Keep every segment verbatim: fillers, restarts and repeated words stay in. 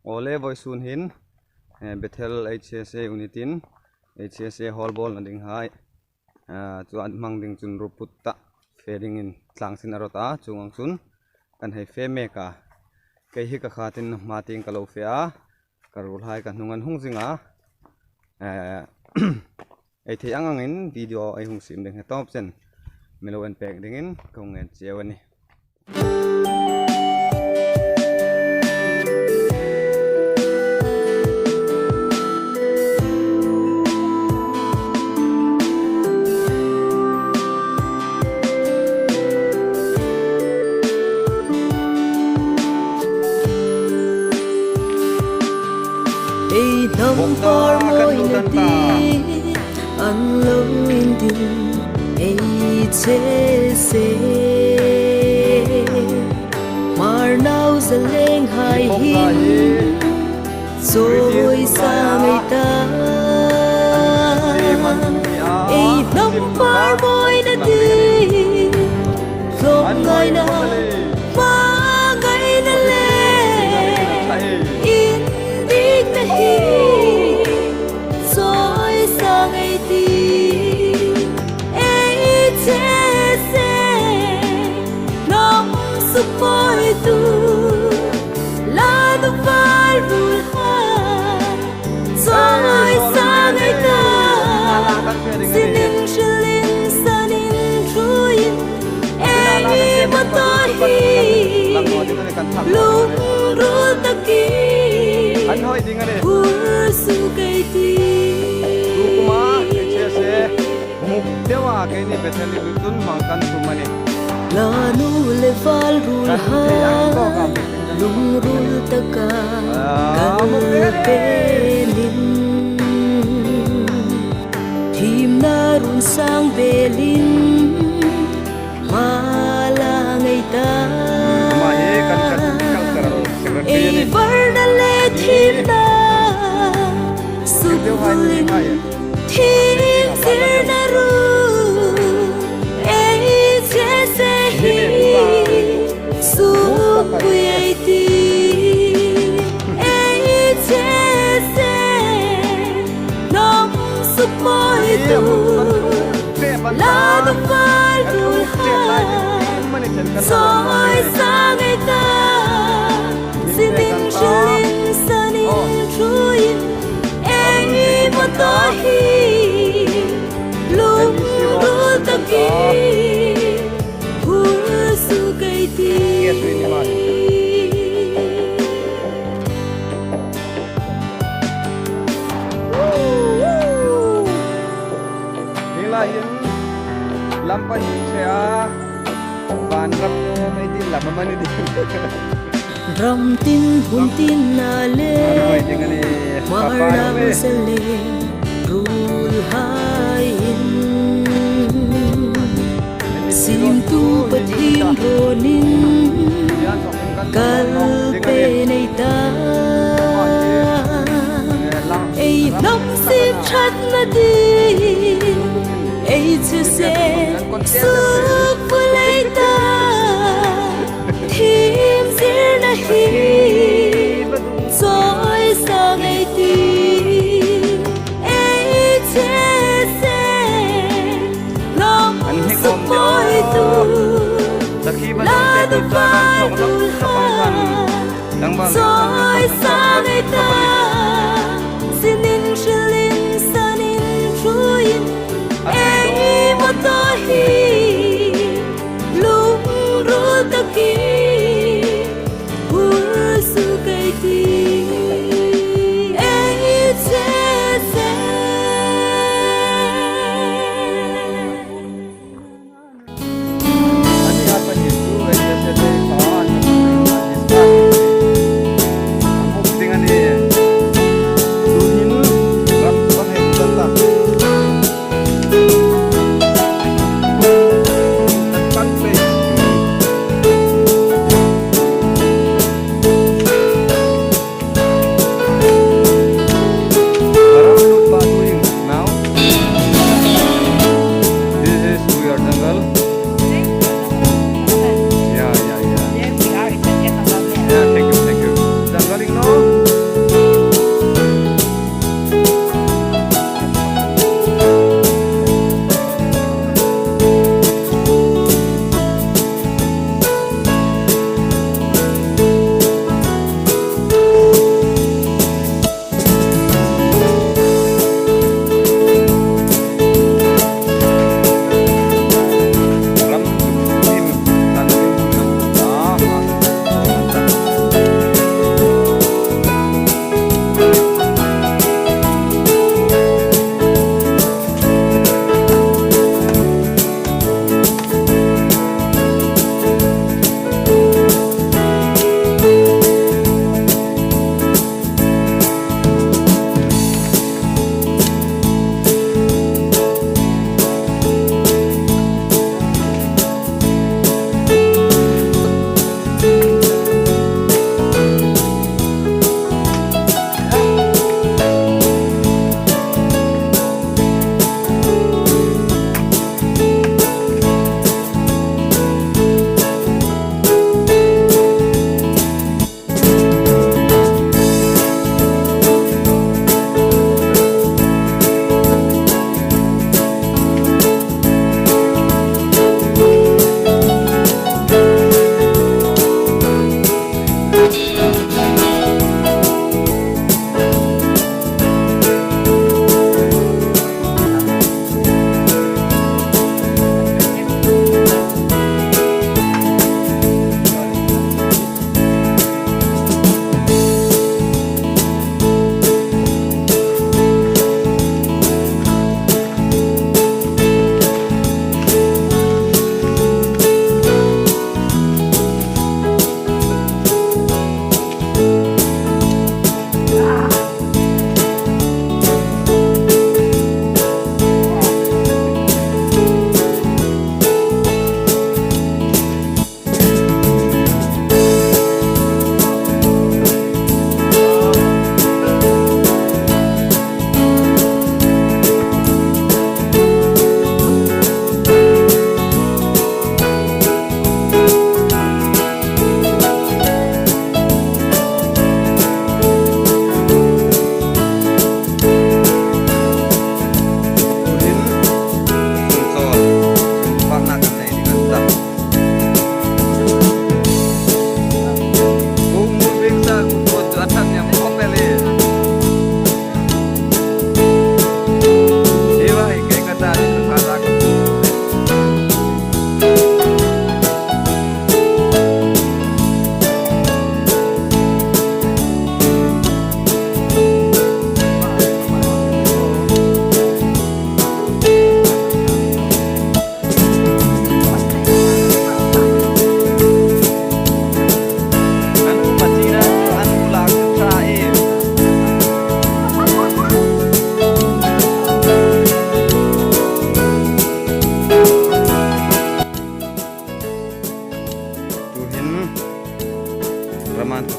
Awle, vawisun hin, eh, Bethel H S A unit in, H S A hall bawlna dinghai, ah, chu an hmang ding chun ropui ta fe dingin tlangsin a rawt a, chuong ang chun kan hei fe mek a. Kei hi ka khatin hma tieng ka lo fe a, ka ruolhai ka hnung an hung zing a. Eh, ei thei ang angin video ei hung siem ding hi tawp chen mi lo en pek dingin ka hung en cheu a nih. Ei hnam par mawina ding an lo indin ei che se. Hmar nau zalenghai hin chawisang ei ta. Ei hnam par mawina ding hlawm ngaina, hmangaina le indikna hi chawisang ei tih. Ei che se, hnam sukmawitu, la nu fal ruolhai chawisang ei ta. Sinin hrilin sanin ṭhuoiin ei mawtaw hi lungril takin hur suk ei tih. Tukuma H S A muk deuha keini Bethel-in chun hmang kan tum a nih. La nu le fal ruolhai lungril taka kal belin, thiemna run sang belin, hma la ngei ta. Ei varna le thiemna sukvulin, thiem zirna ruok ei che se hi sukpui ei tih. Ei che se, hnam sukmawitu, la nu fal ruolhai chawisang ei ta. Sinin hrilin sanin ṭhuoiin ei mawtaw hi lungril takin hur suk ei tih. Hi lai hin lam pahni che a, van ram mei din lam mani din. Ram tin hun tin na le, Hmar nau zaleng ruolhai in, siemtu Pathien rawn in kal pei ei ta. Ei hnam siem ṭhatna ding ei che se, sukvul ei ta. Thiem zirna hi chawisang ei tih. Ei che se, hnam sukmawitu, la nu fal ruolhai chawisang ei ta. Sinin hrilin sanin ṭhuoiin ei mawtaw hi lungril takin hur suk ei tih. Ei che se.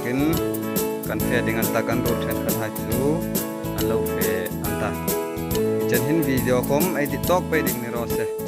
In kan fe ding an ta, kan ruol ṭhenkhathai chu an lo fe an ta. Chen hin video khom ei dit tawk pei ding ni raw se.